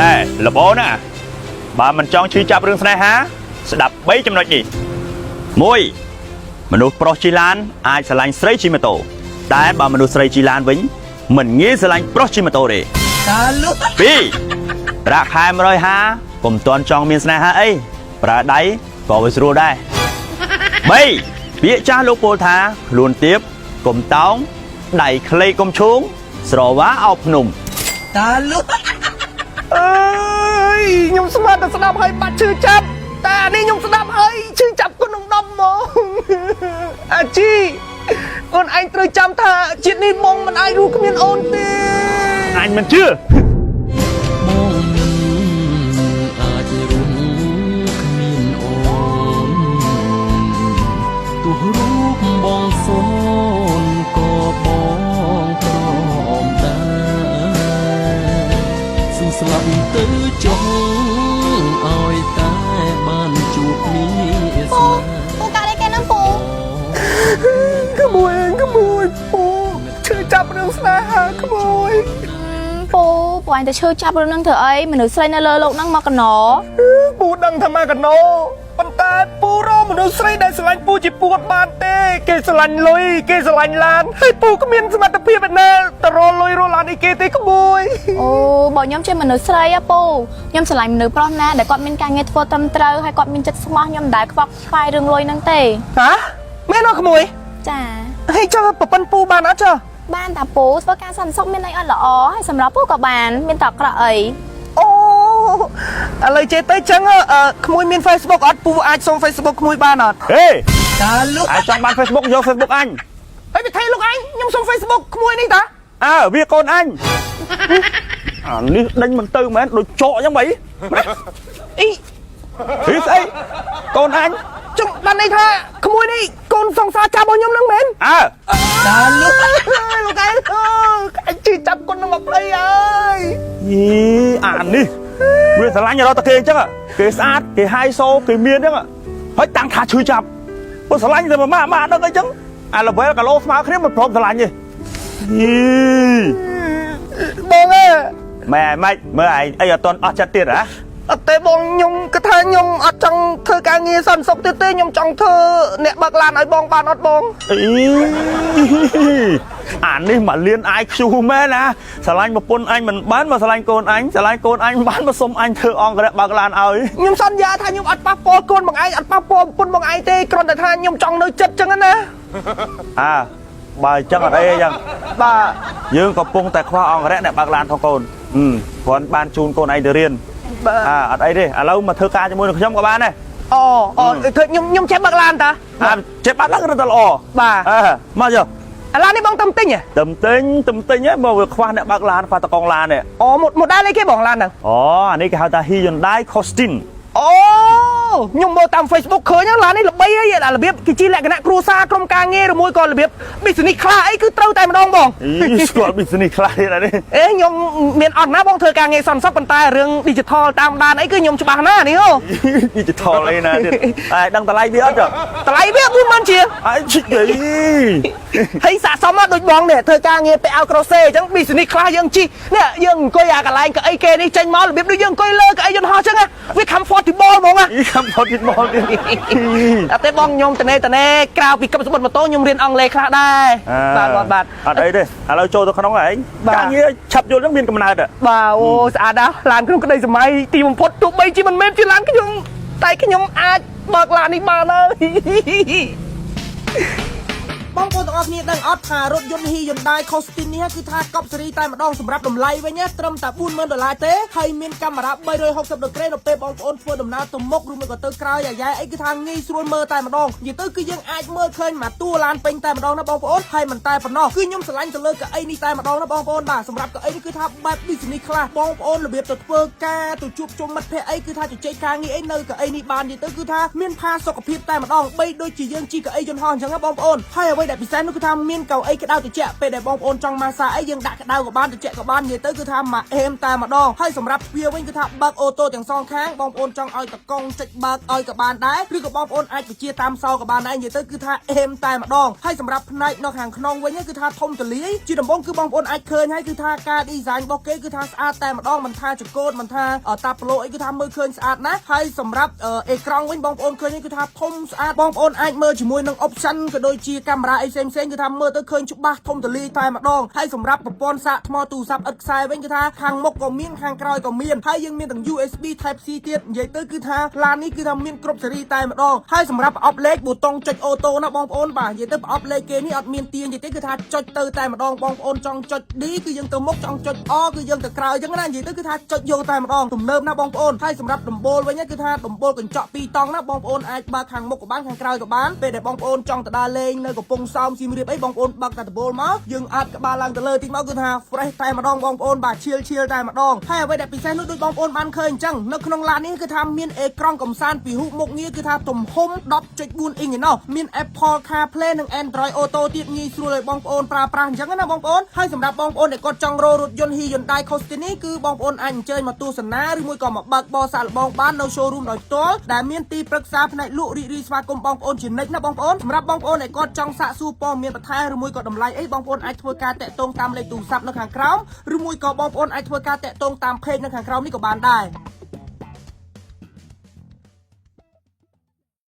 ណែលបណាបើមិនចង់ឈឺចាប់រឿងស្នេហា ស្ដាប់3ចំណុចនេះ1មនុស្សប្រុសជិះឡានអាចស្រឡាញ់ស្រីជិះម៉ូតូតែបើមនុស្សស្រីជិះឡានវិញមិនងាយស្រឡាញ់ប្រុសជិះម៉ូតូទេ តើលុះ 2ប្រាក់ខែ150កុំតន់ចង់មានស្នេហាអីប្រើដៃក៏វាស្រួលដែរ3ពាក្យចាស់លោកពោលថាខ្លួនទៀបកុំតោងដៃខ្លីកុំឈូងស្រវ៉ាអោបភ្នំ តើលុះ អើយខ្ញុំស្មានតែស្ដាប់ហើយបាត់ឈឺចាប់តែអានេះខ្ញុំស្ដាប់ហើយឈឺចាប់គុណនឹង10ហ្មងអាជីអូនឯងត្រូវចាំថាជាតិនេះបងមិនអាចរស់គ្មានអូនទេ អញមិនជឿ បងមិនអាចរស់គ្មានអូនទោះរូបបងសូនក៏បងព្រមដែរស៊ូស្លាប់ទៅចុះឲ្យតែបានជួបមាន ពូ ស្នេហ៍ ពូកាត់អីគេហ្នឹងពូ ក្មួយអើយក្មួយពូឈឺចាប់រឿងស្នេហាក្មួយ ពូពូអញទៅឈឺចាប់រឿងហ្នឹងធ្វើអីមនុស្សស្រីនៅលើលោកហ្នឹងមកកណោ ពូដឹងថាមកកណោប៉ុន្តែពូរកមនុស្សស្រីដែលស្រឡាញ់ពូជាពូអត់បានទេគេស្រឡាញ់លុយគេស្រឡាញ់ឡានហើយពូគ្មានសមត្ថភាពឯណាទៅរកលុយរកឡានអីគេទេក្មួយ អូបើខ្ញុំជាមនុស្សស្រីហ៎ពូខ្ញុំស្រឡាញ់មនុស្សប្រុសណាដែលគាត់មានការងារធ្វើត្រឹមត្រូវហើយគាត់មានចិត្តស្មោះខ្ញុំមិនដែលខ្វល់ខ្វាយរឿងលុយហ្នឹងទេ ហ៎មែនអត់ក្មួយ ចា ហើយចុះប្រពន្ធពូបានអត់ចុះ បានតាពូធ្វើការសន្តិសុខមានអីអត់ល្អហើយសម្រាប់ពូក៏បានមានតែអាក្រក់អី អូឥឡូវចេះទៅចឹងអឺក្មួយមាន Facebook អត់ពូអាចសុំ Facebook ក្មួយបានអត់ ហេ តើលុះ អាចចង់បាន Facebook យក Facebook អញ ហើយវិធីលោកឯងខ្ញុំសុំ Facebook ក្មួយនេះតា អើវាកូនអញអានេះដេញមិនទៅមែនដូចចកអញ្ចឹងបី អី ហីស្អីកូនអញ ចង់បានន័យថាក្មួយនេះកូនសង្សារចាប់របស់ខ្ញុំនឹងមែន អើ តើលុះ លោកឯងអើអញជឿចាប់គុណនឹងមកប្តីហើយ យីអានេះវាស្រឡាញ់រត់តែគេអញ្ចឹងគេស្អាតគេហាយសូគេមានអញ្ចឹងហើយតាំងថាឈឺចាប់បើស្រឡាញ់តែមួយម៉ាក់ម៉ាក់ដឹងអីចឹងអា level គីឡូស្មើគ្នាមិនព្រមស្រឡាញ់ទេយី បងអើយ ម៉ែម៉េចមើលឯងអីអត់ទាន់អស់ចិត្តទៀតហ៎ អត់ទេបងខ្ញុំគិតថាខ្ញុំអត់ចង់ធ្វើការងារសន្តិសុខទៀតទេខ្ញុំចង់ធ្វើអ្នកបើកឡានឲ្យបងបានអត់បង អីអានេះមកលៀន IQ មែនណាស្រឡាញ់ប្រពន្ធអញមិនបានមកស្រឡាញ់កូនអញស្រឡាញ់កូនអញមិនបានមកសុំអញធ្វើអង្គរៈបើកឡានឲ្យ ខ្ញុំសន្យាថាខ្ញុំអត់ប៉ះពាល់កូនបងឯងអត់ប៉ះពាល់ប្រពន្ធបងឯងទេគ្រាន់តែថាខ្ញុំចង់នៅចិត្តចឹងណា អើបើអញ្ចឹងអត់អីអញ្ចឹង បាទ យើងកំពុងតែខ្វះអង្គរៈអ្នកបើកឡានផងកូនហឹមគ្រាន់បានជូនកូនឯងទៅរៀន បាទ អើអត់អីទេឥឡូវមកធ្វើការជាមួយនឹងខ្ញុំក៏បានដែរ អូអូធ្វើខ្ញុំខ្ញុំចេះបើកឡានតា អាចេះបាត់ឡើងរត់តែល្អ បាទ អើមកយក អាឡាននេះបងតំទិញហ៎ តំទិញតំទិញហ្នឹងមកវាខ្វះអ្នកបើកឡានខ្វះតកងឡាននេះ អូម៉ូដែលអីគេបងឡានហ្នឹង អូអានេះគេហៅថា Hyundai Costin អូខ្ញុំមើលតាម Facebook ឃើញហ្នឹងឡាននេះល្បីហើយអារបៀបគេជិះលក្ខណៈគ្រួសារក្រុមការងារឬមួយក៏របៀប business ខ្លះអីគឺត្រូវតែម្ដងបង អីស្គាល់ business ខ្លះទៀតអានេះ អេខ្ញុំមានអត់ណាបងធ្វើការងារសន្តិសុខប៉ុន្តែរឿង digital តាមដានអីគឺខ្ញុំច្បាស់ណាស់នេះហ៎ digital អីណាទៀតតែដឹងតម្លៃវាអត់ចុះ តម្លៃវា40000ជាង អីឈិចអី ហើយស័កសមណាស់ដូចបងនេះធ្វើការងារពាក់អាវក្រសេអញ្ចឹង business ខ្លះយើងជិះនេះយើងអង្គុយអាកន្លែងកៅអីគេនេះចេញមករបៀបដូចយើងអង្គុយលើកៅអីយន្តហោះអញ្ចឹងណាវា comfortable ហ្មងណា អី comfortable ទៀត អត់ទេបងខ្ញុំតនេតនេក្រៅពីកឹបស្បុតម៉ូតូខ្ញុំរៀនអង់គ្លេសខ្លះដែរបាទបាទបាទ អត់អីទេឥឡូវចូលទៅក្នុងឯង បាទ ការងារឆាប់យល់ហ្នឹងមានកំណើតហ៎ បាទអូស្អាតណាស់ឡានក្នុងក្តីសម័យទីបំផុតទោះបីជាមិនមែនជាឡានខ្ញុំតែខ្ញុំអាចបើកឡាននេះបានហើយ បងប្អូនទាំងអស់គ្នាដឹងអត់ថារថយន្ត Hyundai Costin នេះគឺថាកប់សេរីតែម្ដងសម្រាប់តម្លៃវិញណាត្រឹមតែ40000ដុល្លារទេហើយមានកាមេរ៉ា360ដឺក្រេនៅពេលបងប្អូនធ្វើដំណើរទៅមុខឬមួយក៏ទៅក្រោយអាយ៉ែអីគឺថាងាយស្រួលមើលតែម្ដងនិយាយទៅគឺយើងអាចមើលឃើញមួយតួឡានពេញតែម្ដងណាបងប្អូនហើយមិនតែប៉ុណ្ណោះគឺខ្ញុំស្រឡាញ់ទៅលើកៅអីនេះតែម្ដងណាបងប្អូនបាទសម្រាប់កៅអីនេះគឺថាបែប business ខ្លះបងប្អូនរបៀបទៅធ្វើការទៅជួបជុំមិត្តភ័ក្តិអីគឺថាជជែកការងារអីនៅកៅអីនេះបាននិយាយទៅគឺថាមានផាសុកភាពតែម្ដងបីដូចជាយើងជិះកៅអីយន្តហោះអញ្ចឹងណាបងប្អូនហើយអ្វីដែល ដែលពិសេសនោះគឺថាមានកៅអីក្តៅត្រជាក់ពេលដែលបងប្អូនចង់ម៉ាសាអីយើងដាក់ក្តៅក៏បានត្រជាក់ក៏បាននិយាយទៅគឺថាមកអេមតែម្ដងហើយសម្រាប់ទ្វារវិញគឺថាបើក auto ទាំងសងខាងបងប្អូនចង់ឲ្យតកង់ចុចបើកឲ្យក៏បានដែរឬក៏បងប្អូនអាចបញ្ជាតាមសោក៏បានដែរនិយាយទៅគឺថាអេមតែម្ដងហើយសម្រាប់ផ្នែកនៅខាងក្នុងវិញគឺថាធំទូលាយជាដំបូងគឺបងប្អូនអាចឃើញហើយគឺថាការ design របស់គេគឺថាស្អាតតែម្ដងមិនថាចង្កូតមិនថាតាប្លូអីគឺថាមើលឃើញស្អាតណាស់ហើយសម្រាប់អេក្រង់វិញបងប្អូនឃើញគឺថាធំស្អាតបងប្អូនអាចមើលជាមួយនឹង option ក៏ដូចជាកាមេរ៉ាអីផ្សេងៗគឺថាមើលទៅឃើញច្បាស់ធំទូលាយតែម្ដងហើយសម្រាប់ប្រព័ន្ធសាកថ្មទូរស័ព្ទឥតខ្សែវិញគឺថាខាងមុខក៏មានខាងក្រោយក៏មានហើយយើងមានទាំង USB Type C ទៀតនិយាយទៅគឺថាឡាននេះគឺថាមានគ្រប់ស៊េរីតែម្ដងហើយសម្រាប់ប្រអប់លេខប៊ូតុងចុច auto ណាបងប្អូនបាទនិយាយទៅប្រអប់លេខគេនេះអត់មានទាញទេគឺថាចុចទៅតែម្ដងបងប្អូនចង់ចុច D គឺយើងទៅមុខចង់ចុច R គឺយើងទៅក្រោយអញ្ចឹងណានិយាយទៅគឺថាចុចយកតែម្ដងទំនើបណាបងប្អូនហើយសម្រាប់ដំបូលវិញគឺថាដំបូលកញ្ចក់ពីរតង់ណាបងប្អូនអាចបើកខាងមុខក៏បានខាងក្រោយក៏បានពេលដែលបងប្អូនចង់ទៅដើរលេងនៅកំពង់សោមសៀមរាបអីបងប្អូនបើកតែដំបូលមកយើងអាចក្បាលឡើងទៅលើតិចមកគឺថា fresh តែម្ដងបងប្អូនបាទឈៀលឈៀលតែម្ដងហើយអ្វីដែលពិសេសនោះដូចបងប្អូនបានឃើញអញ្ចឹងនៅក្នុងឡាននេះគឺថាមានអេក្រង់កំសាន្តពីហុមុខងារគឺថាទំហំ10.4អ៊ីងឯណោះមាន Apple CarPlay និង Android Auto ទៀតងាយស្រួលឲ្យបងប្អូនប្រើប្រាស់អញ្ចឹងណាបងប្អូនហើយសម្រាប់បងប្អូនដែលគាត់ចង់រករថយន្ត Hyundai Costin នេះគឺបងប្អូនអាចអញ្ជើញមកទស្សនាឬមួយក៏មកបើកបរសាកល្បងបាននៅ showroom ដោយផ្ទាល់ដែលមានទីប្រឹក្សាផ្នែកលក់រីករាយស្វាគមន៍បងប្អូនជានិច្ចណាបងប្អូនសម្រាប់បងប្អូនដែលគាត់ចង់សាកសួរព័ត៌មានបន្ថែមឬមួយក៏តម្លៃអីបងប្អូនអាចធ្វើការតាក់ទងតាមលេខទូរស័ព្ទនៅខាងក្រោមឬមួយក៏បងប្អូនអាចធ្វើការតាក់ទងតាម page នៅខាងក្រោមនេះក៏បានដែរ។